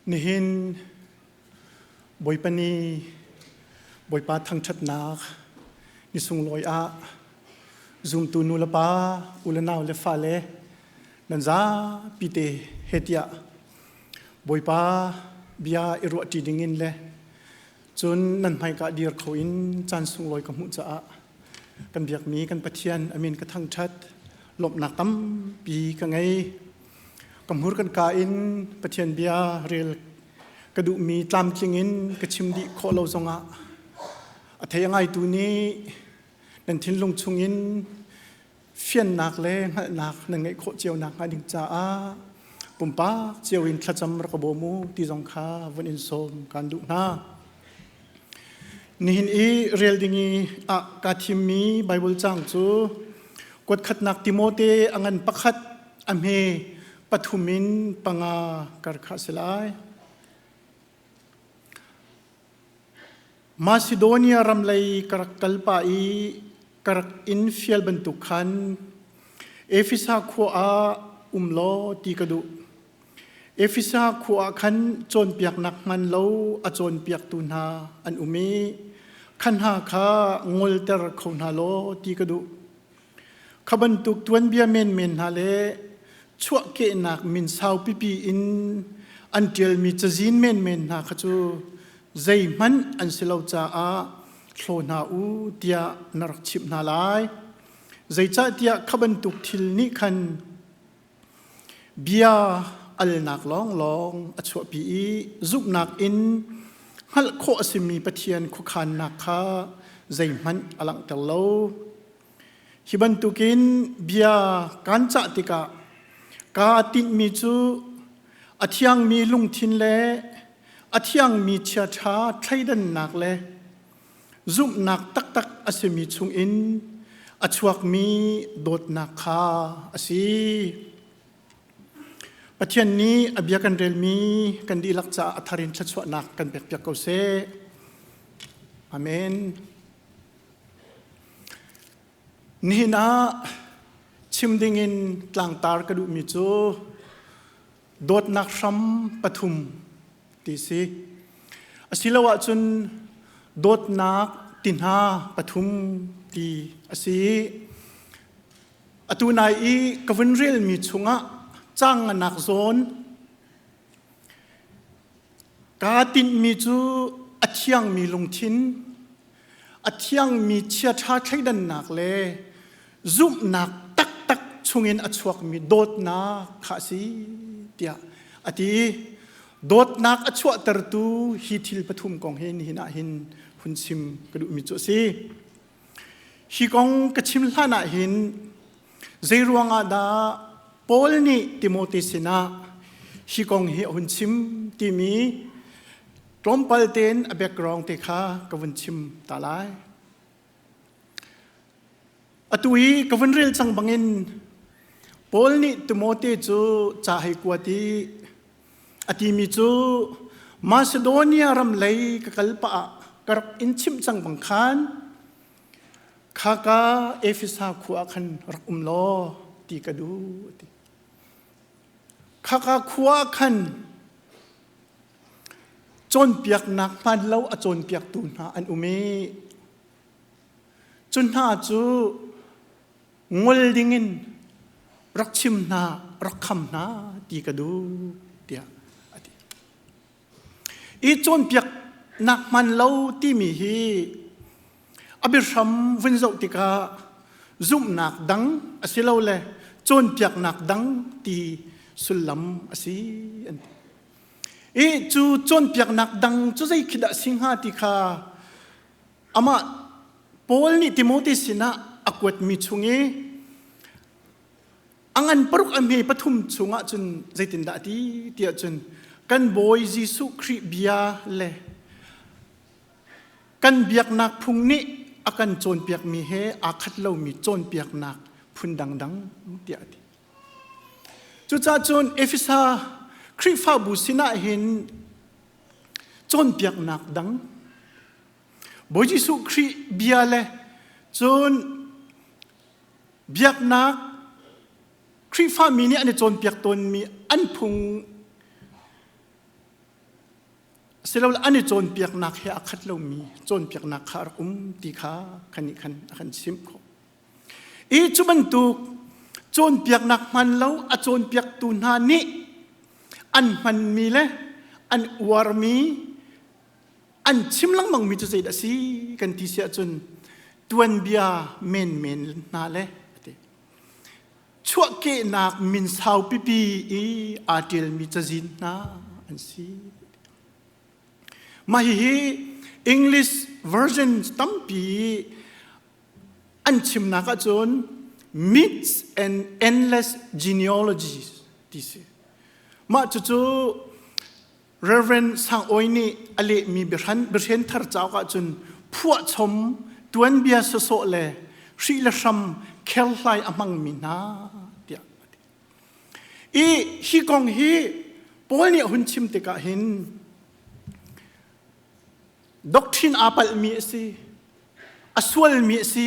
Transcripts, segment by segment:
Nihin Bawipa ni Bawipa thangṭhatnak ni sunglawi ah zumtu nu le pa, u le nau le fale nan zapi te he tiah Bawipa bia i ruahṭi dingin le cun nan hmaika dir kho in caan sunglawi ka hmuh caah kan biakmi kan Pathian a min ka thangṭhat lawmhnak tampi ka ngei. Ka hmur kan ka in Pathian bia rel ka duhmi tlamtling in ka chim dih khawh lo zongah a thei a ngaitu nih nan thinlung chungin fiannak le hngalhnak nan ngeih khawh cio nakhnga ding caah pumpak cio in thlacam rak ka bawm u ti zong kha vun in sawm kaan duh hna. Nihin i rel ding i ah kaa thimmi Baibal caang cu kuatkhatnak Timote a ngan pakhat a hme pathum in panga kar kha a si lai. Masidonia ram lei ka rak kal pah i ka rak in fial bantuk khan Efesa khua ah um law ti ka duh. Efesa khua ah khan cawnpiaknak hman lo a cawnpiaktu hna an um i kha hna kha ngolter kho hna law ti ka duh. Kha bantuk tuanbia menmen hna le chuahkehnak min sau pipi in an ṭialmi cazin menmen hna kha cu zeihmanh an si lo caah hlaw hna u tiah na rak chimh hna lai. Zeicahtiah kha bantuk thil nih khan bia alnak lawnglawng a chuahpi i zumhnak in hngalh khawh a simi Pathian khuakhannak kha zeihmanh a langhter lo. Hi bantukin bia kaan cah tikah kaa tinhmi cu a thiangmi lungthin le a thiangmi chiaṭha thleidannak le zumhnak taktak a simi chungin a chuakmi dawtnak kha a si. Pathian nih a bia kan relmi kan dihlak caah a thar in thluachuahnak kan pekpiak ko seh. Amen. Nihin ah chim dingin tlangtar ka duhmi cu dawtnak hram pathum ti si. Asiloah cun dawtnak ti hna pathum ti a si. Atu nai i ka vun relmi chungah caang nganak zawn kaa tinhmi cu a thiangmi lungthin, a thiangmi chiaṭha thleidannak le zumhnak taktak chungin a chuakmi dawtnak kha a si tiah a ti. Dawtnak a chuahtertu hi thil pathum kong hi nihin ah hin hun chim ka duhmi cu a si. Hi kong ka chim hlan ah hin zei ruangah dah Paul nih Timote sinah hi kong hi a hun chim timi tlawmpal tein a background te kha ka vun chim ta lai. Atu i ka vun rel cang bangin Paul nih Timote cu ca hei kuat i a timi cu Macedonia ram lei ka kal pah ah ka rak in chimh cang bang khan khaka Efesa khua ah khan rak um law ti ka duh a ti. Khaka khua ah khan cawnpiaknak hmaan lo a cawnpiaktu hna an um i cu hna cu ngol dingin rak chim hna rak kham hna ti ka duh tiah a ti. I cawnpiaknak hmaan lo timi hi a biahram vun zoh tikah zumhnak dang asilole cawnpiaknak dang ti sullam a si an ti. I cu cawnpiaknak dang cu zei khi dah si hnga ti kha amah Paul nih Timote sinah a kuatmi chung i a ngan paruk a hme pathum chungah cun zeitindah a ti tiah cun kan Bawi Jesuh Khrih bia le Kan biaknak phung nih a kan cawnpiakmi he aa khat lomi cawnpiaknak phun dangdang tiah a ti. Cucaah cun Efesa Khrihfabu sinah hin cawnpiaknak dang Bawi Jesuh Khrih bia le cun biaknak Khrihfami nih an i cawnpiak tawnmi an phung Asilole an i cawnpiaknak he a khat lomi cawnpiaknak kha a rak um ti kha kan nih khan a kan chimh khawh. I cu bantuk cawnpiaknak hman lo a cawnpiaktu hna nih an hmanmi le an uarmi an chim lengmangmi cu zeidah a si kan ti si ahcun tuanbia menmen hna le ati. Chuahkehnak min saupipi i aa ṭialmi cazin hna an si. Mah hihi English version tampi an chimnak ahcun myths and endless genealogies ti si. Mah cucu Reverend Sang Awi nih a lehmi biahren thar cauk ahcun phuahchom tuanbia sawsawh le hrih le hram kherhlai a hmangmi hna tiah a ti. I hi kong hi Paul nih a hun chim tikah hin doctrine aa palhmi a si, a sualmi a si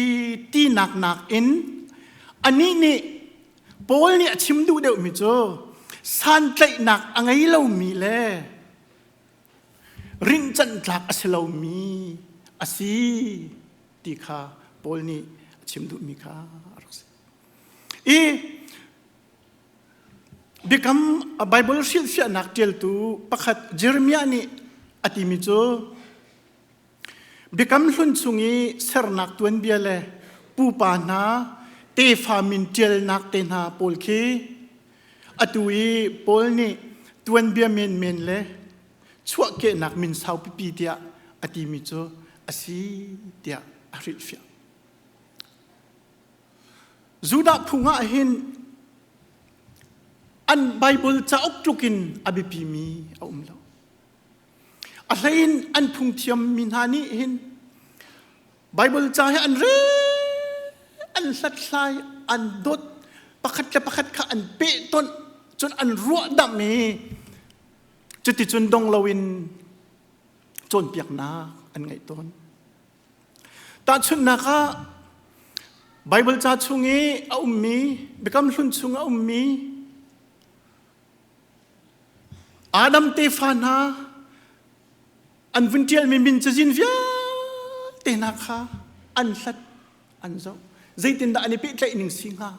tinak nakin anih nih Paul nih a chim duh deuhmi cu santlaihnak a ngei lomi le rinhcanh tlak a si lomi a si ti kha Paul nih a chim duhmi kha a rak si. I biakam Bible hrilhfiahnak ṭialtu pakhat Jeremiah nih a timi cu Biakam Hlun chung i sernak tuanbia le pupa hna tefa min ṭialnak te hna pawl khi atu i Paul nih tuanbia menmen le chuahkehnak min saupipi tiah a timi cu a si tiah a hrilhfiah. Judah phung ah hin an Bible cauk tluk in a biapimi a um lo. A hleiin an phungthiam mi hna nih hin Bible ca hi an rel, an hlathlai, an dawt, pakhat le pakhat kha an pehtonh, cun an ruahdamh i cuticun dong loin cawnpiaknak an ngeih tawn. Tahchunhnak ah Bible ca chung i a ummi, Biakam Hlun chung a ummi Adam tefa hna an vun ṭialmi min cazin vialte hna kha an hlat, an zoh. Zeitindah an i pehtlaih ning si hnga?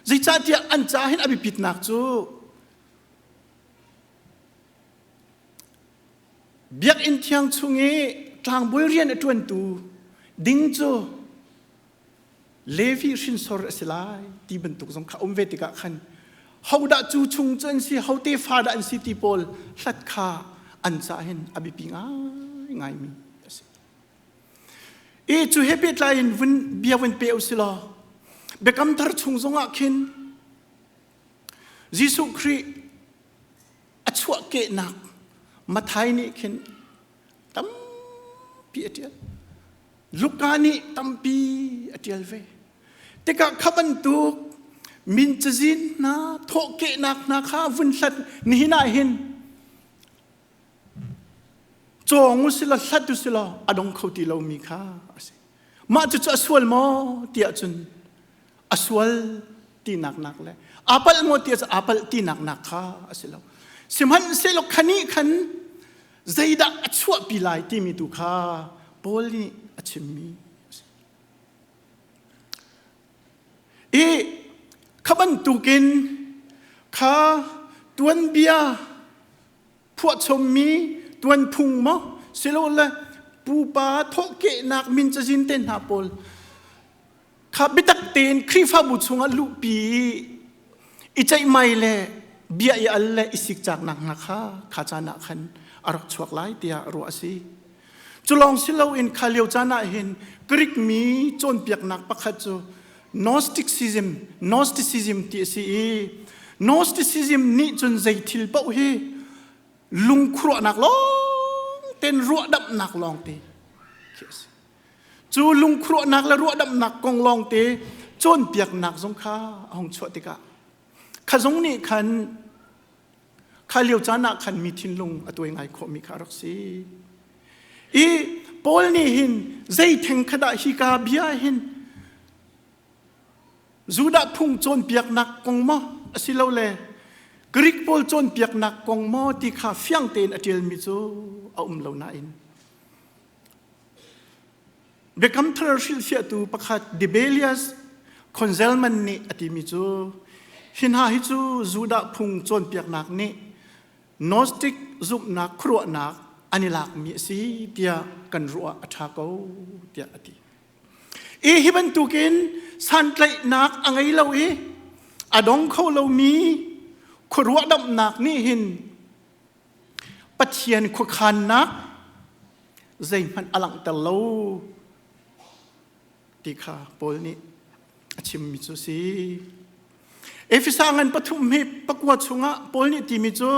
Zeicahtiah an ca hin a biapitnak cu Biakinn thiang chung i tlangbawi rian a ṭuantu ding cu Levi hrinsor a si lai ti bantuk zong kha um ve tikah khan hodah cu chung cu an si, ho tefa dah an si ti pawl hlat kha an ca hin a biapi ngaingaimi a si. I cu he pehtlai in vun bia vun pe u si law Biakam Thar chung zongah khin Jesuh Khrih a chuahkehnak Mathai nih khin tampi a ṭial. Luka nih tampi a ṭial ve. Tikah kha bantuk min cazin hna thawhkehnak hna kha vun hlat nihin ah hin cawng u sila hlat u sila a dong kho ti lomi kha a si. Mah cucu a sual maw tiah cun a sual tinak nak le aa palh maw tiah cun aa palh tinak nak kha a si lo. Sihmanhsehlaw khani khan zeidah a chuahpi lai timi tu kha Paul nih a chimmi a si. I kha bantukin kha tuanbia phuahchommi tuanphung maw silole pupa thawhkehnak min cazin te hna pawl kha biatak tein Khrihfabu chungah luhpi i ceihmai le bia i al le i sikcaknak hna kha kha caan ah khan a rak chuak lai tiah ruah a si. Cu lawng si loin kha lio caan ah hin Greek mi cawnpiaknak pakhat cu Gnosticism, Gnosticism ti a si i Gnosticism nih cun zei thil paoh hi lungkhuruahnak lawng ten ruahdamhnak lawng te khi a si. Cu lungkhuruahnak le ruahdamhnak kong lawngte cawnpiaknak zong kha a hung chuah tikah kha zong nih khan kha lio caan ah khan mi thinlung a tuai ngai khawhmi kha a rak si. I Paul nih hin zei theng kha dah hi ka bia hin Judah phung cawnpiaknak kong maw asilole Greek pawl cawnpiaknak kong maw ti kha fiang tein a ṭialmi cu a um lo nain Biakam Thar hrilhfiahtu pakhat Dibelius Konzelman nih a timi cu hi hna hi cu Judah phung cawnpiaknak nih Gnostic zumhnak khuaruahnak an i lakmi a si tiah kan ruah a ṭha ko tiah a ti. I hi bantukin santlaihnak a ngei lo i a dong kho lomi khuaruahdamhnak nih hin Pathian khuakhannak zeihmanh a langhter lo ti kha Paul nih a chimmi cu a si. Efesa ngan pathum hi pakua chungah Paul nih timi cu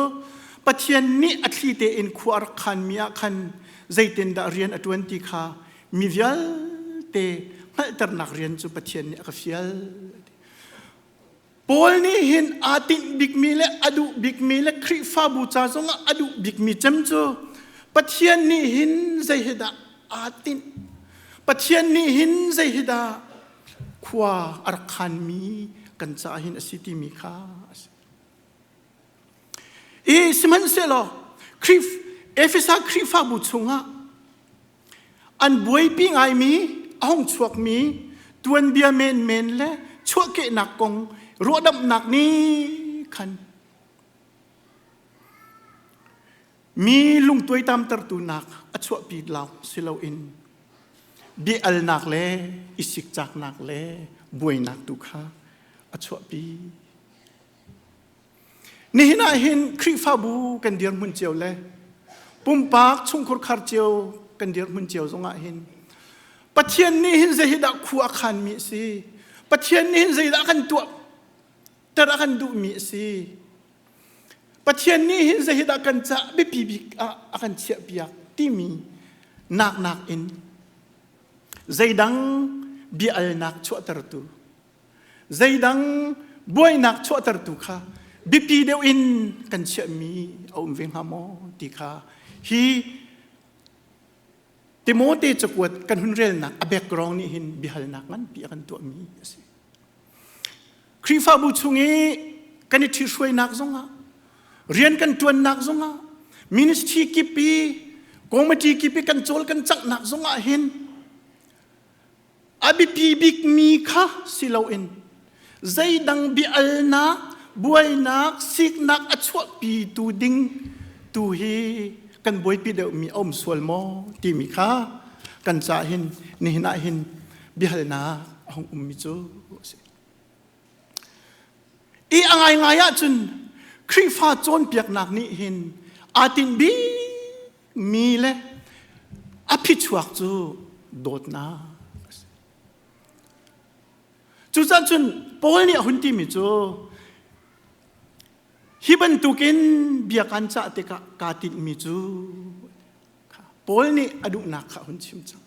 Pathian nih a thli tein khua a rak khanmi ah khan zeitindah rian a ṭuan ti kha mi vialte hngalhternak rian cu Pathian nih a ka fial. Paul nih hin aa tinh bikmi le a duh bikmi le Khrihfabu ca zongah a duh bikmi cem cu Pathian nih hin zei hi dah aa tinh? Pathian nih hin zei hi dah khua a rak khanmi kan caah hin a si timi kha a si. I sihmanhsehlaw Khrih Efesa Khrihfabu chungah an buaipi ngaimi a hung chuakmi tuanbia menmen le chuahkehnak kong ruahdamhnak nih khan mi lungtuaitamtertu nak a chuahpi lawng si loin bia-alnak le i sikcaknak le buainak tu kha a chuahpi. Nihin ah hin Khrihfabu kan dirhmun cio le pumpak chungkhur khar cio kan dirhmun cio zongah hin Pathian nih hin zeidah khua a khanmi a si? Pathian nih hin zeidah kan tuah ter a kan duhmi a si? Pathian nih hin zeidah kan cah biapi bik ah a kan chiahpiak timi naknak in zeidang bia-alnak chuahtertu zeidang buainak chuahtertu kha biapi deuh in kan chiahmi a um ve hnga maw ti kha hi Timote cakuat kan hun relnak a background nih hin biahalnak nganpi a kan tuahmi a si. Khrihfabu chung i kan i ṭhihruainak zongah rian kan ṭuannak zongah ministry kip i committee kip i kan cawl kan canghnak zongah hin A biapi bikmi kha si loin zeidang bia-alnak, buainak, siknak a chuahpitu ding tu hi kan buaipi deuhmi a um sual maw timi kha kan caah hin nihin ah hin biahalnak a hung ummi cu a si. I a ngaingai ahcun Khrihfa cawnpiaknak nih hin aa tinh bik mi le a phichuak cu dawtnak a si. Cucaah cun Paul nih a hun timi cu hi bantukin bia kan cah tikah kaa tinhmi cu Paul nih a duhnak kha a hun chim cang.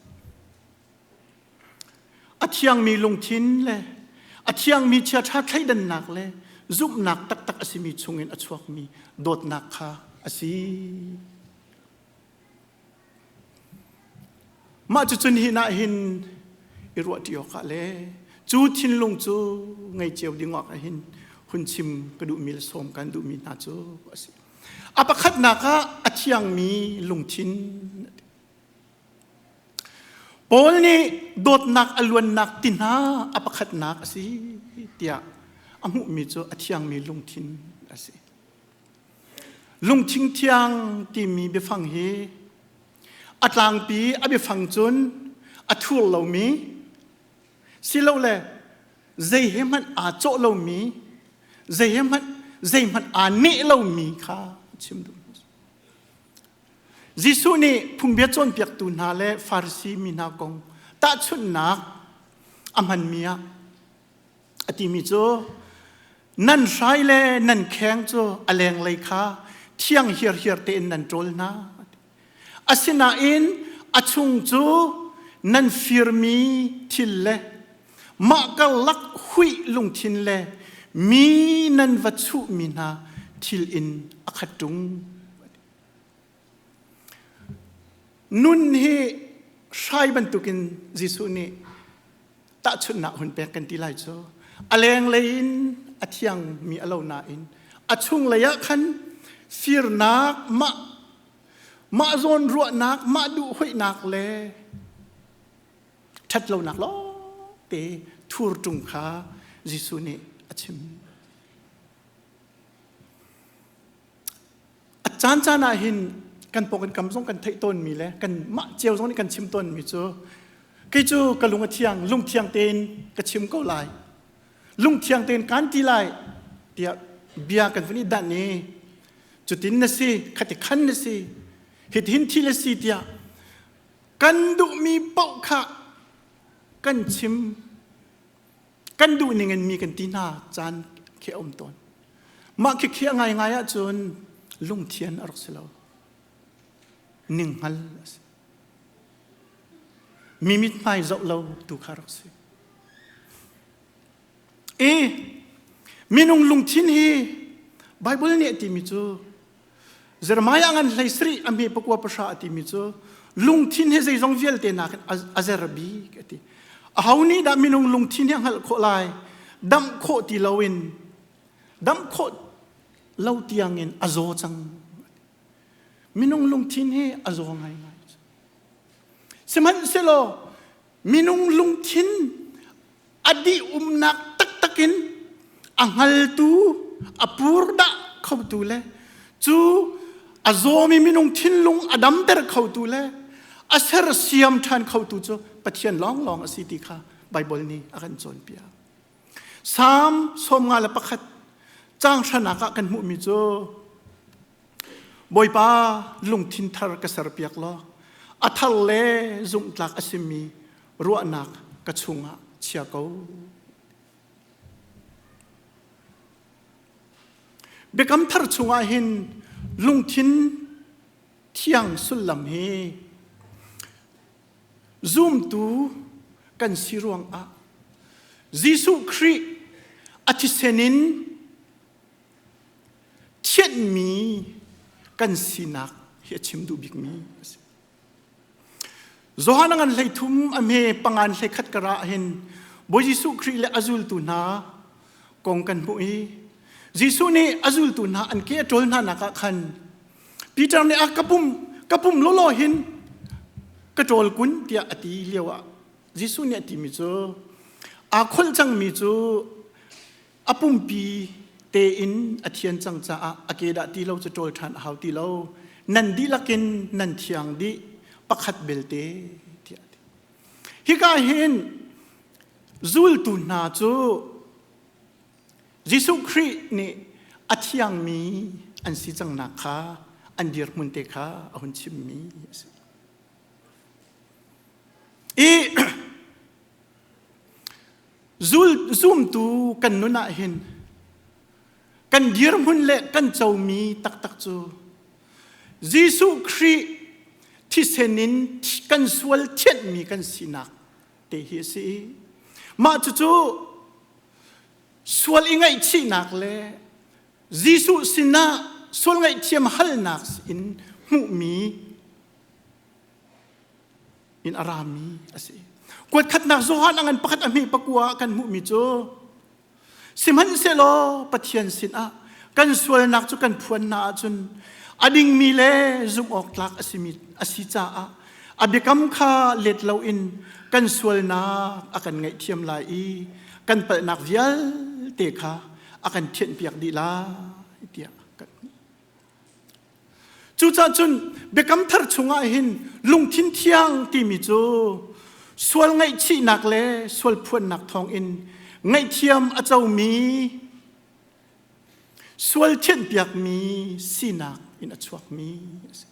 A thiangmi lungthin le a thiangmi chiaṭha thleidannak le zumhnak taktak a simi chungin a chuakmi dawtnak kha a si. Mah cucun hi nah hin i ruahṭi awkah le cu thinlung cu ngei cio ding awkah hin hun chim ka duhmi le sawm kan duhmi hna cu a si. A pakhatnak ah a thiangmi lungthin Paul nih dawtnak a luannak ti hna a pakhatnak a si tiah a hmuhmi cu a thiangmi lungthin a si. Lungthin thiang timi biafang hi a tlangpi a biafang cun a thur lomi silole zei he hmanh aa cawh lomi zei he hmanh zeihmanh aa neh lomi kha chim duh. Jesuh nih phungbia cawnpiaktu hna le Farasi mi hna kong tahchunhnak a hmanmi ah a timi cu nan hrai le nan kheng cu a lenglei kha thiang hiarhiar tein nan ṭawl hna. Asinain a chung cu nan firmi thil le mah karlak huih lungthin le mi nan va chuhmi hna thil in a khat ṭung. Nun hi hrai bantukin Jesuh nih tahchunhnak hun pek kan ti lai cu. A lenglei in a thiangmi a lo nain A chunglei ah khan firnak, mah mah zawn ruahnak, mah duh hoihnak le ṭhatlonak lawngte thur ṭung kha Jesuh nih a chim. A caan caan ah hin kan pawng kan kam zong kan theih tawnmi le kan mah cio zong nih kan chim tawnmi cu kei cu ka lung a thiang, lungthiang tein ka chim ko lai. Lungthiang tein kan ti lai tiah bia kan vun i danh i cutin na si, khati khan na si, hitihin thil a si tiah kan duhmi paoh kha kan chim kan duh ning in mi kan ti hna caan khi a um tawn. Mah khi khi a ngaingai ahcun lungthian a rak si lo. Ninghngal a si. Mi mithmai zoh lo tu kha rak si. I minung lungthin hi Bible nih a timi cu Jeremiah ngan hlei sarih a hme pakua pahra a timi cu lungthin hi zeizong vialte nakin a zer bik a ti. Aho nih dah minung lungthin hi a hngalh khawh lai? Damh khawh ti loin damh khawh lo tiangin a zaw cang. Minung lungthin hi a zaw ngaingai. Sihmanhsehlaw minung lungthin a dih umnak taktak in a hngaltu a purdah khotu le cu a zawmi minung thinlung a damter khotu le a sersiam ṭhan khotu cu Pathian lawnglawng a si ti kha Baibal nih a kan cawnpiak. Salm 51 caang hranak ah kan hmuhmi cu Bawipa lungthin thar ka serpiak law a thar le zumhtlak a simi ruahnak ka chungah chia ko. Biakam thar chungah hin lungthin thiang sullam hi zumtu kan si ruangah Jesuh Khrih a thisen in thianhmi kan sinak hi a chim duh bikmi a si. Johan a ngan 13 a hme pangan 11 kar ah hin Bawi Jesuh Khrih le a zultu hna kong kan hmuh i Jesuh nih a zultu hna an ke a ṭawl hna nak ah khan Peter nih a ka pum lawlaw hin ka ṭawl kun tiah a ti lio ah Jesuh nih a timi cu aa kholh cangmi cu a pumpi tein a thian cang caah a ke dah ti lo cu ṭawl ṭhan a hau ti lo nan dihlak in nan thiang dih pakhat belte tiah a ti hika hin zultu hna cu Jesuh Khrih nih a thiangmi an si cangnak kha an dirhmun te kha a hun chimmi a si i Zumtu kan nun ah hin kan dirhmun le kan comi taktak cu Jesuh Khrih thisen in kan sual thianhmi kan sinak te hi a si i mah cucu sual i ngaihchihnak le Jesuh sinah sual ngaihthiam halnak in hmuhmi in a rami a si. Kuatkhatnak Johan a ngan pakhat a hme pakua ah kan hmuhmi cu sihmanhsehlaw Pathian sinah kan sualnak cu kan phuan hna ahcun a dingmi le zumh awk tlak a simi a si caah a biakam kha let loin kan sualnak a kan ngaihthiam lai i kan palhnak vialte kha a kan thianhpiak dih lai tiah kan hmuh. Cucaah cun biakam thar chungah hin lungthin thiang timi cu sual ngaihchihnak le sual phuannak thawngin ngaihthiam a comi sual thianhpiakmi sinak in a chuakmi a si.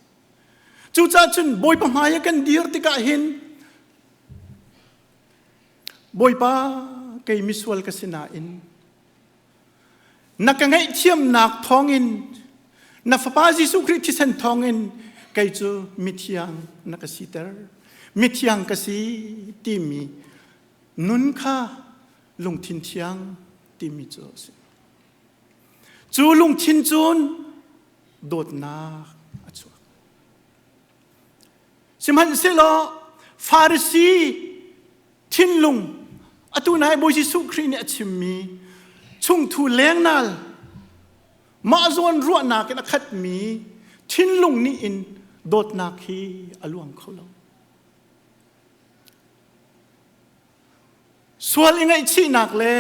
Cucaah cun Bawipa hmai ah kan dir tikah hin Bawipa kei misual ka si nain Na ka ngaihthiamnak thawngin na Fapa Jesuh Khrih thisen thawngin kei cu mithiang na ka siter. Mithiang ka si timi nun kha lungthin thiang timi cu a si. Cu lungthin cun dawtnak a chuak. Sihmanhsehlaw Farasi thinlung atu nai Bawi Jesuh Khrih nih a chimmi chungthu lengnal Mah zawn ruahnak in a khatmi thinlung nih in dawtnak hi a luang kho lo. Sual i ngaihchihnak le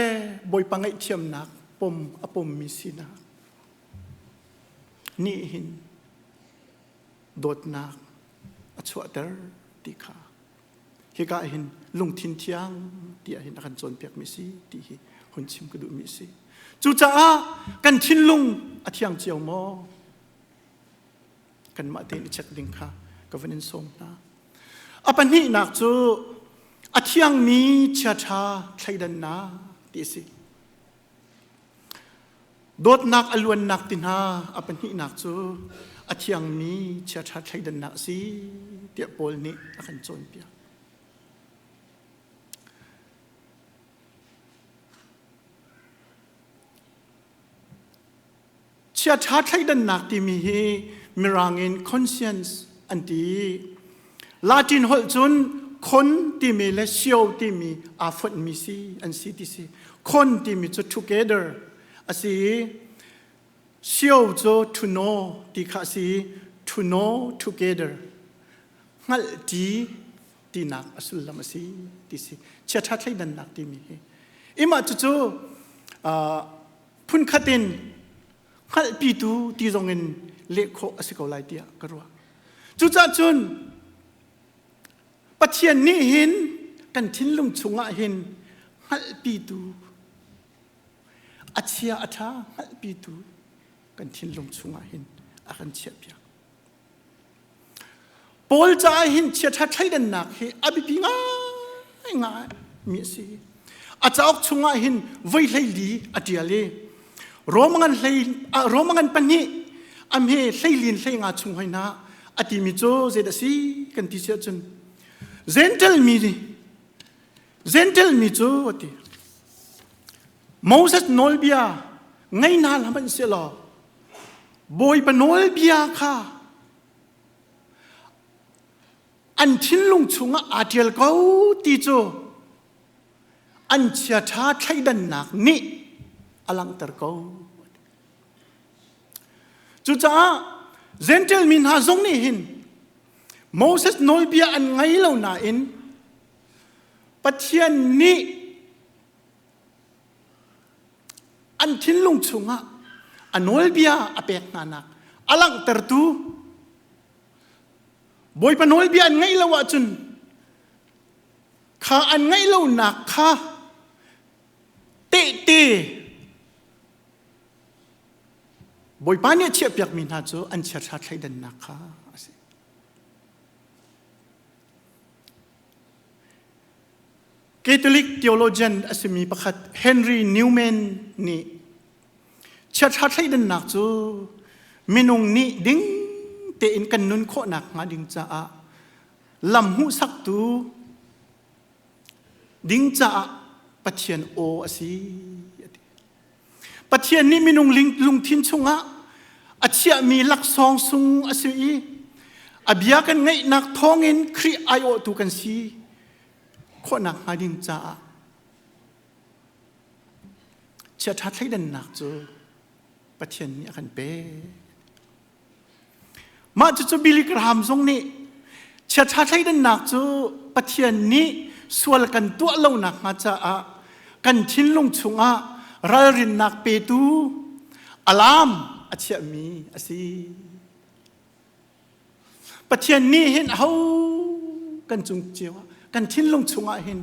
Bawipa ngaihthiamnak pom a pommi sinak nih hin dawtnak a chuahter ti kha hika hin lungthin thiang tiah hin a kan cawnpiakmi si ti hi hun chim ka duhmi si. Cucaah kan thinlung a thiang cio maw? Kanmah tein i check ding kha ka van in sawm hna. A pahnihnak cu a thiangmi chiaṭha thleidannak ti a si. Dawtnak a luannak ti hna a pahnihnak cu a thiangmi chiaṭha thleidannak a si tiah Paul nih a kan cawnpiak. Chiaṭha thleidannak timi hi Mirang in conscience an ti. Latin holh cun con timi le sio timi aa fonhmi si an si ti si. Con timi cu together a si i sio cu to know ti kha a si i to know together hngalhṭi tinak a sullam a si ti si. Chiaṭha thleidannak timi hi. Imah cucu phunkhat in hngalhpitu ti zong in leh khawh a si ko lai tiah ka ruah. Cucaah cun Pathian nih hin kan thinlung chungah hin hngalhpitu a chia a ṭha hngalhpitu kan thinlung chungah hin a kan chiahpiak. Paul caah hin chiaṭha thleidannak hi a biapi ngaingai mi a si. A cauk chungah hin voi hleili a ṭial i Roma ngan pahnih a hme hleilin hleinga chung hoi hna a timi cu zeidah a si kan ti si ahcun Gentle mi Gentle mi cu a ti Moses nawlbia ngei hna hlah hmanh sehlaw Bawipa nawlbia kha an thinlung chungah aa ṭial ko ti cu an chiaṭha thleidannak nih a langhter ko. Cucaah Gentile mi hna zong nih hin Moses nawlbia an ngei lo nain Pathian nih An thinlung chungah a nawlbia a pek hnanak a langhtertu Bawipa nawlbia an ngaih lo ahcun kha an ngaih lonak kha tehte Bawipa nih a chiahpiakmi hna cu an chiaṭha thleidannak kha a si. Catholic theologian a simi pakhat Henry Newman nih chiaṭha thleidannak cu minung nih ding tein kan nun khawhnak hnga ding caah lam hmuhsaktu ding caah Pathian aw a si a ti. Pathian nih minung lungthin chungah a chiahmi laksawng sung a si i a bia kan ngaihnak thawngin Khrih aiawhtu kan si khawhnak hnga ding caah chiaṭha thleidannak cu Pathian nih a kan pek. Mah cucu Billy Graham zong nih chiaṭha thleidannak cu Pathian nih sual kan tuah lonak hnga caah kan thinlung chungah ralrinnak petu alarm a chiahmi a si. Pathian nih hin aho kan cung cio ah kan thinlung chungah hin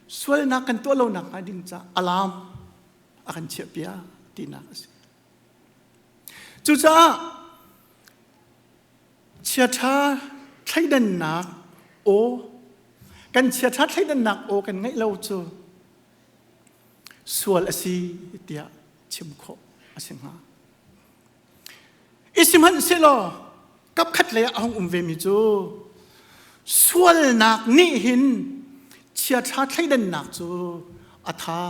sualnak kan tuah lonak hnga ding caah alarm a kan chiahpiak tinak a si. Cucaah chiaṭha thleidannak aw kan chiaṭha thleidannak aw kan ngeih lo cu sual a si tiah chim khawh a si hnga. I sihmanhsehlaw kapkhat lei ah a hung um vemi cu sualnak nih hin chiaṭha thleidannak cu a tha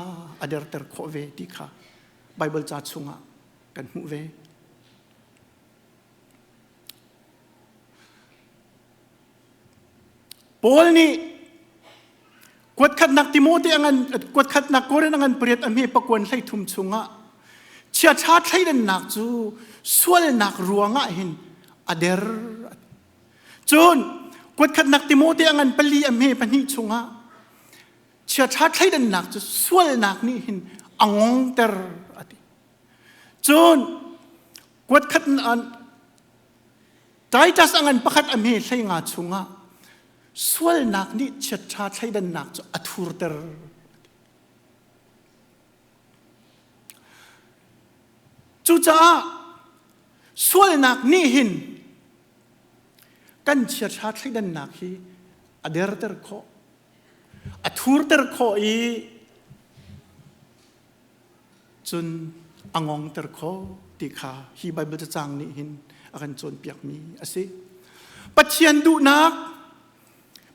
a derter khawh ve ti kha Baibal ca chungah kan hmuh ve. Paul nih kuatkhatnak Timote a ngan kuatkhatnak Korin a ngan pariat a hme pakuan 13 chungah. Chiaṭha thleidannak cu sualnak ruangah hin a der. Cun kuatkhatnak Timote a ngan pali a hme pahnih chungah chiaṭha thleidannak cu sualnak nih hin a ngongter a ti. Cun kuatkhat Titus a ngan pakhat a hme hlei nga chungah sualnak nih chiaṭha thleidannak cu a thurter. Cucaah sualnak nih hin kan chiaṭha thleidannak hi a derter khawh, a thurter khawh i cun a ngongter khawh ti kha hi Baibal cacang nih hin a kan cawnpiakmi a si. Pathian duhnak,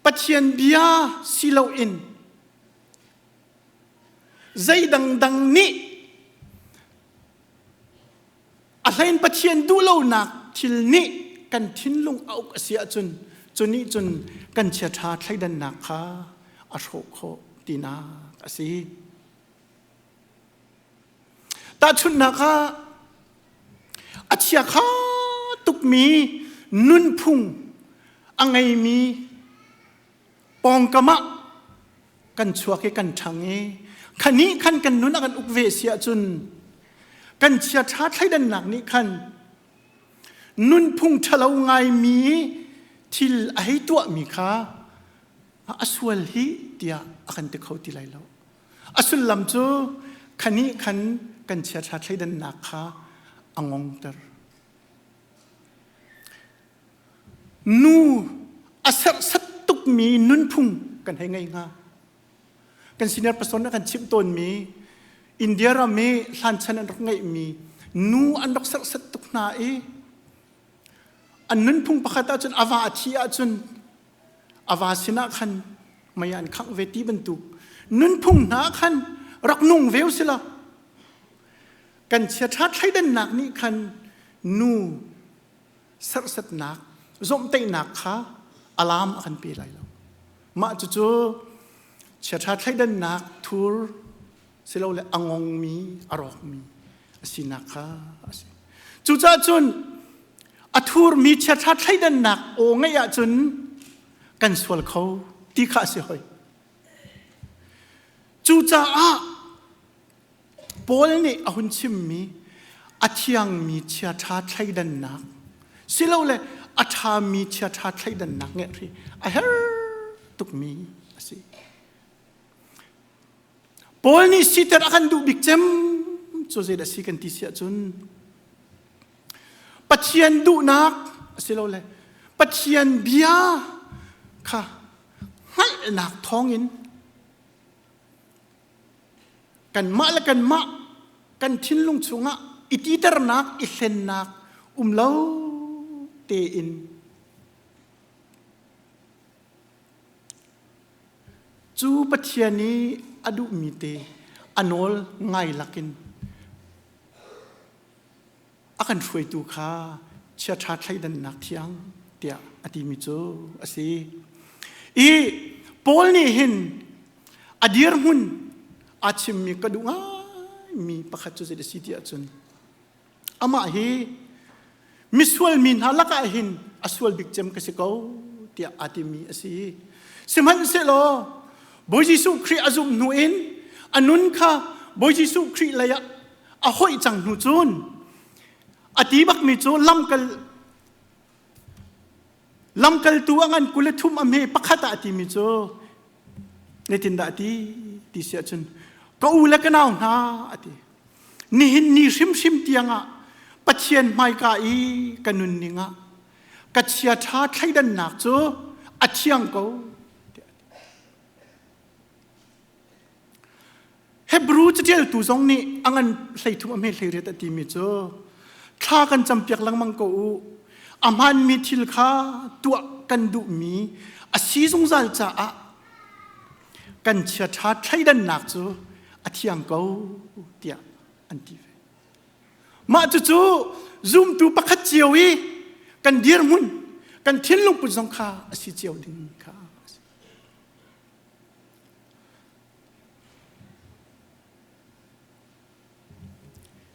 Pathian bia si loin zei dangdang nih a hlein Pathian duhlonak thil nih kan thinlung a uk a si ahcun cu nih cun kan chiaṭha thleidannak kha a hrawh khawh tinak a si. Tahchunhnak ah a chiakha tukmi nunphung a ngeimi pawngkam ah kan chuak i kan ṭhang i khani khan kan nun a kan uk ve si ahcun kan chiaṭha thleidannak nih khan nunphung ṭhalo ngaimi thil a hei tuahmi kha a sual hi tiah a kan ti kho ti lai lo. A sullam cu khani khan kan chiaṭha thleidannak kha a ngongter. Nu a serhsat tukmi nunphung kan hei ngei hnga. Kan senior pastor nih a kan chimh tawnmi India ram i hlanchan an rak ngeihmi nu an rak serhsat tuk hna i an nunphung pakhat ahcun a va a thi ahcun a va sinah khan mei an khangh ve ti bantuk nunphung hna khan rak nung ve usila kan chiaṭha thleidannak nih khan nu serhsatnak zawmhtaihnak kha alam a kan pe lai lo. Mah cucu chiaṭha thleidannak thur silole a ngongmi a rawkmi a sinak kha a si. Cucaah cun a thurmi chiaṭha thleidannak aw ngeih ahcun kan sual kho ti kha a si hoi. Cucaah Paul nih a hun chimmi a thiangmi chiaṭha thleidannak silole a ṭhami chiaṭha thleidannak ngeih hi a herh tukmi a si. Paul nih siter a kan duh bik cem cu zeidah a si kan ti si ahcun Pathian duhnak asilole Pathian bia kha hngalhnak thawngin Kanmah le kanmah kan thinlung chungah i titernak, i hlennak um lo tein cu Pathian i a duhmi te a nawl ngai lakin a kan hruaitu kha chiaṭha thleidannak thiang tiah a timi cu a si. I Paul nih hin a dirhmun a chimmi ka duh ngaimi pakhat cu zei a si ti ahcun amah hi misual mi hna lakah hin a sual bik cem ka si ko tiah aa timi a si. Sihmanhsehlaw Bawi Jesuh Khrih a zumh hnu in a nun kha Bawi Jesuh Khrih lei ah a hoih cang hnu cun a ti bakmi cu lamkal lamkaltu a ngan kul le thum a hme pakhat ah a timi cu zeitindah a ti ti si ahcun ka u le ka nau hna a ti nihin ni hrimhrim tiangah Pathian hmaika i ka nunning ah ka chiaṭha thleidannak cu a thiang ko Hebrew caṭialtu zong nih a ngan 13 a hme 18 a timi cu thla kan campiak lengmang ko u. A hmaanmi thil kha tuah kan duhmi a si zungzal caah kan chiaṭha thleidannak cu a thiang ko tiah an ti ve. Mah cucu zumtu pakhat cio i kan dirhmun, kan thinlung put zong kha a si cio ding kha a si.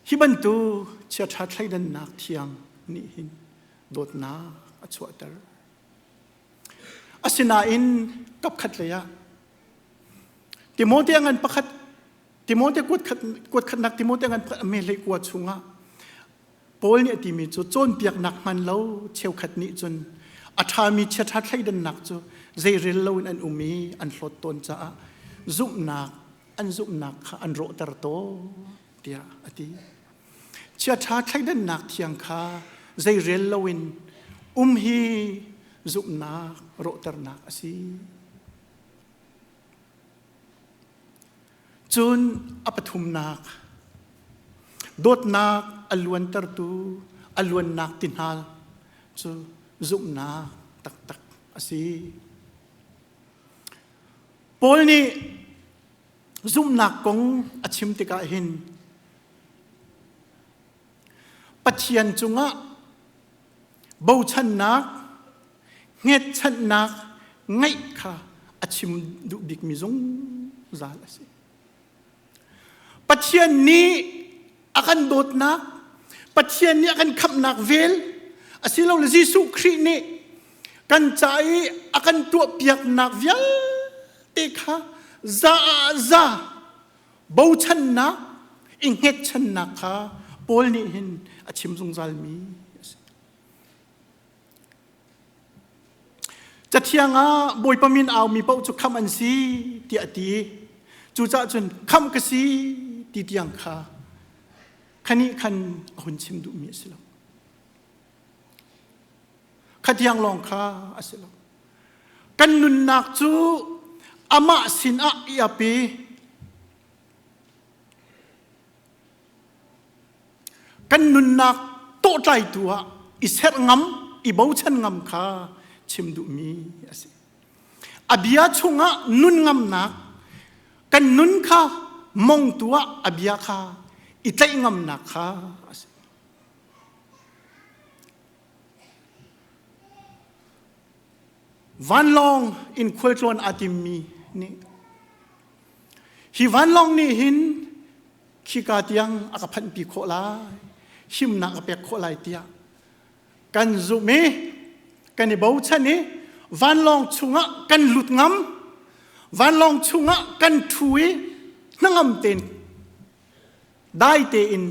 Hi bantuk chiaṭha thleidannak thiang nih hin dawtnak a chuahter. Asinain kapkhat lei ah Timote ngan pakhat Timote kuat khatnak Timote ngan pakhat a mehlei kua chungah Paul nih a timi cu cawnpiaknak hman lo cheukhat nih cun a ṭhami chiaṭha thleidannak cu zeirel loin an um i an hlawt tawn caah zumhnak an zumhnak kha an rawhter tawn tiah a ti. Chiaṭha thleidannak thiang kha zeirel loin um hi zumhnak rawhternak a si. Cun a pathumnak, dawtnak a luantertu a luannak ti hna cu zumhnak taktak a si. Paul nih zumhnak kong a chim tikah hin Pathian cungah bochannak, hngetchanhnak ngeih kha a chim duh bikmi zungzal a si. Pathian nih a kan dawtnak, Pathian nih a kan khamhnak vel, asilole Jesuh Khrih nih kan ca i a kan tuahpiaknak vialte kha za ah za bochannak, i hngetchannak kha Paul nih hin a chim zungzalmi a si. Cathiang ah Bawipa min aumi paoh cu khamh an si tiah a ti. Cucaah cun khamh ka si ti tiang kha khanih khan a hun chim duhmi a si lo. Kha tiang lawng kha a si lo. Kan nunnak cu amah sinah i ap i Kan nunnak tawhtlaitu ah i serh ngam, i bochan ngam kha chim duhmi a si. A bia chungah nun ngamnak, kan nun kha mongtu ah a bia kha i tlaih ngamnak kha a si. Vanlawng in khualtlawn aa timmi nih Hi vanlawng nih hin khika tiang a ka phanhpi khawh lai, himnak a pek khawh lai tiah kan zumh i kan i bochan i vanlawng chungah kan lut ngam, vanlawng chungah kan ṭhu i hnangam tein dai tein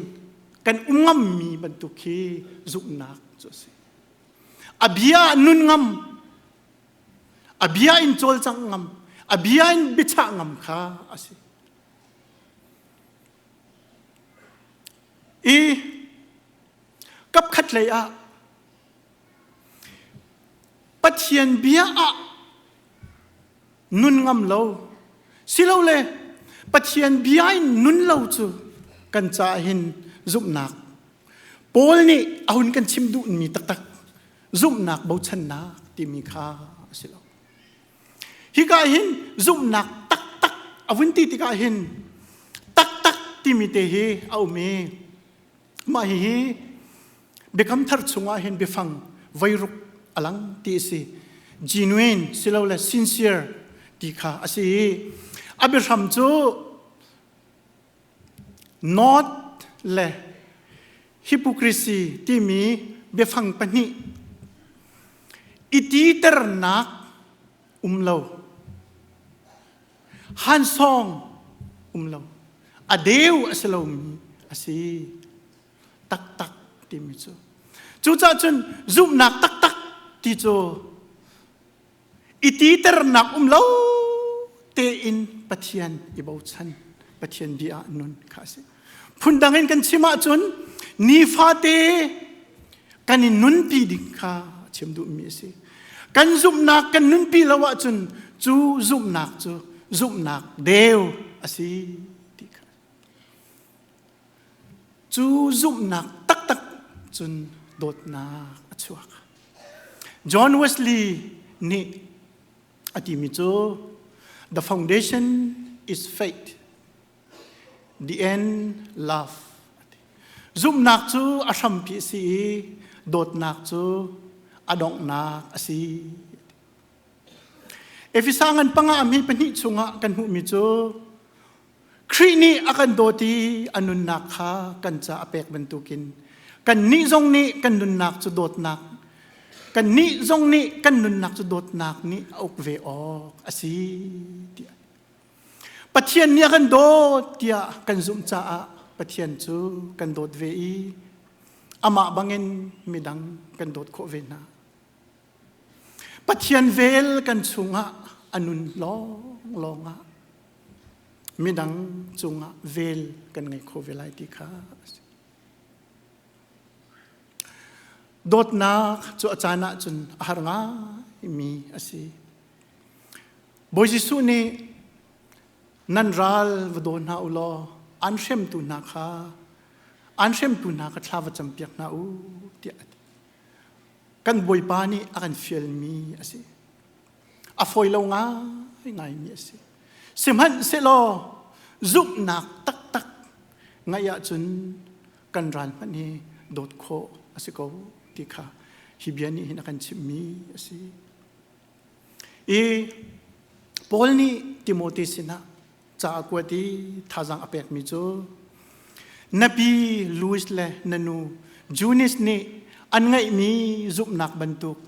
kan um ngammi bantuk khi zumhnak cu a si. A bia nun ngam, A bia in cawlcangh ngam, a bia in biachah ngam kha a si. I kapkhat lei ah Pathian bia ah nun ngam lo silole Pathian bia in nun lo cu kan caah hin zumhnak Paul nih a hun kan chim duhmi taktak zumhnak bochannak timi kha a si lo. Hika hin zumhnak taktak a vun ti tikah hin taktak timi te hi a um i mah hihi Biakam Thar chungah hin biafang voiruk a lang ti a si. Genuine silole sincere ti kha a si i a biahram cu Not le hypocrisy timi biafang pahnih i titernak um lo. Hansawng um lo. A deu a si lomi a si. Taktak timi cu. Cucaah cun zumhnak taktak ti cu i titernak um lo tein Pathian i bochan Pathian bia ah nun kha a si phundang in kan chim ahcun nifate kan i nunpi ding kha chim duhmi a si kan zumhnak kan nunpi lo ahcun cu zumhnak cu zumhnak deu a si ti kha Cu zumhnak taktak cun dawtnak a chuak. John Wesley nih a timi cu the foundation is faith, the end love. Zumhnak cu a hrampi a si i dawtnak cu a donghnak a si. Efesa ngan panga a hme pahnih chungah kan hmuhmi cu Khrih nih a kan dawt i a nunnak kha kan ca a pek bantukin kannih zong nih kan nunnak cu dawtnak kannih zong nih kan nunnak cu dawtnak nih a uk ve awk a si tiah. Pathian nih a kan dawt tiah kan zumh caah Pathian cu kan dawt ve i amah bangin midang kan dawt khawh ve hna. Pathian vel kan chungah a nun lawnglawng ah midang cungah vel kan ngei kho ve lai ti kha a si. Dawtnak cu a caan ahcun a har ngaimi a si. Bawi Jesuh nih nan ral va daw hna u law an hremtu hna kha an hremtu hna kha thla va campiak hna u tiah a ti. Kan Bawipa nih a kan fialmi a si. A fawi lo ngaingaimi a si. Sihmanhsehlaw zumhnak taktak ngeih ahcun kan ral hmanh hi dawt khawh a si ko ti kha hi bia nih hin a kan chimhmi a si. I Paul nih Timote sinah ca a kuat i thazaang a pekmi cu na pi Louis le na nu Junis nih an ngeihmi zumhnak bantuk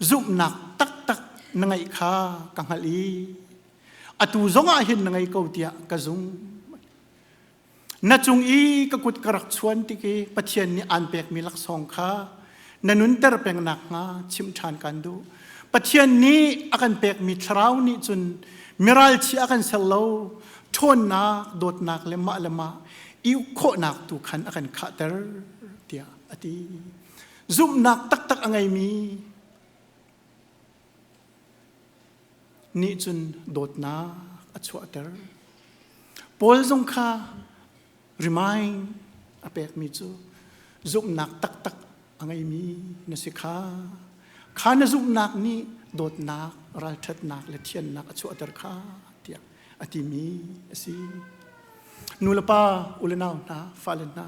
zumhnak taktak na ngeih kha ka hngalh i atu zongah hin na ngei ko tiah ka zum. Na cung i ka kut ka rak chuan tik i Pathian nih aan pekmi laksawng kha na nunter peng nakhnga chimh ṭhan kaan duh. Pathian nih a kan pekmi thlarau nih cun miralchia a kan ser lo, ṭhawnnak, dawtnak le mah le mah i uk khawhnak tu khan a kan khahter tiah a ti. Zumhnak taktak a ngeimi nih cun dawtnak a chuahter. Paul zong kha remind a pekmi cu zumhnak taktak a ngeimi na si kha. Kha na zumhnak nih dawtnak, ralṭhatnak le thiannak a chuahter kha tiah a timi a si. Nu le pa, u le nau hna, fale hna,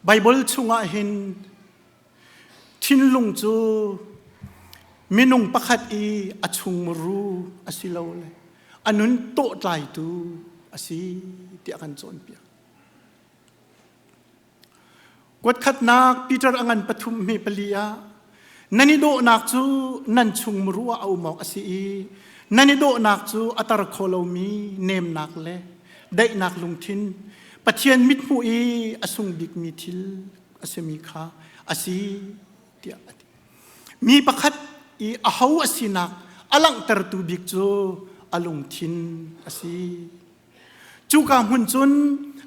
Baibal chungah hin thinlung cu minung pakhat i a chungmuru asilole a nun tawhtlaitu a si tiah kan cawnpiak. Kuatkhatnak Peter a ngan pathum hme pali ah nan i dawhnak cu nan chungmuru ah a um awk a si i nan i dawhnak cu a tar kho lomi nemnak le daihnak lungthin Pathian mithmuh i a sung bikmi thil a simi kha a si tiah a ti. Mi pakhat i aho a sinak a langhtertu bik cu a lungthin a si. Cuka hmun cun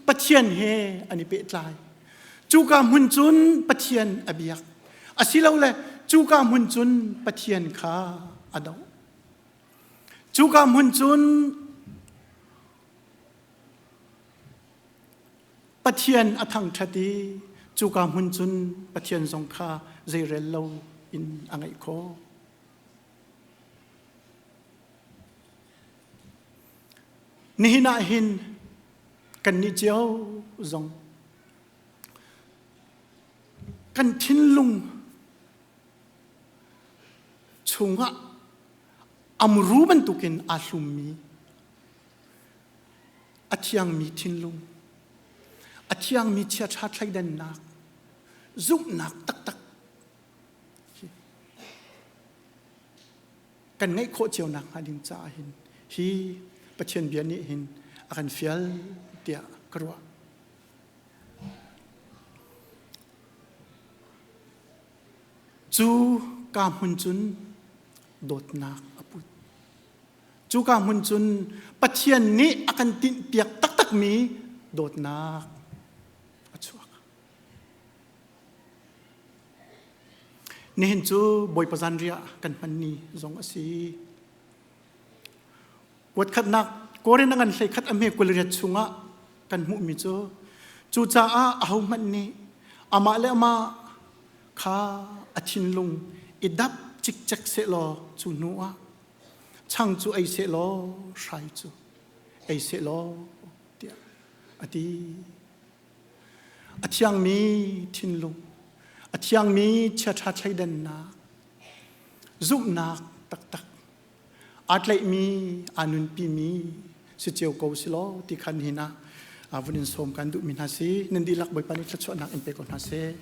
Pathian he an i pehtlai. Cuka hmun cun Pathian a biak. Asilole cuka hmun cun Pathian kha a doh. Cuka hmun cun Pathian a thangṭhat i cuka hmun cun Pathian zong kha zeirel lo in a ngaih khawh. Nihin ah hin kannih cio zong kan thinlung chungah amru bantukin aa hlummi a thiangmi thinlung, a thiangmi chiaṭha thleidannak, zumhnak taktak kan ngeih khawh cio nakhnga ding caah hin hi Pathian bia nih hin a kan fial tiah ka ruah. Cu ka hmun cun dawtnak a put. Cuka hmun cun Pathian nih a kan tinhpiak taktakmi dawtnak a chuak. Nihin cu Bawipa zanriah kan hman ni zong a si. Kuat khatnak Korin a ngan hlei khat a hme 28 chungah kan hmuhmi cu cucaah ahohmanh nih amah le amah kha a thinlung i dap cikcek sehlaw cu hnu ah chang cu ei sehlaw hrai cu ei sehlaw tiah a ti. A thiangmi thinlung, a thiangmi chiaṭha thleidannak, zumhnak taktak, aa tlaihmi, aa nunpimi. Si cio ko si law ti khan hin ah vun in sawm kan duhmi hna si. Nan dihlak Bawipa nih thluachuahnak in pe ko hna seh.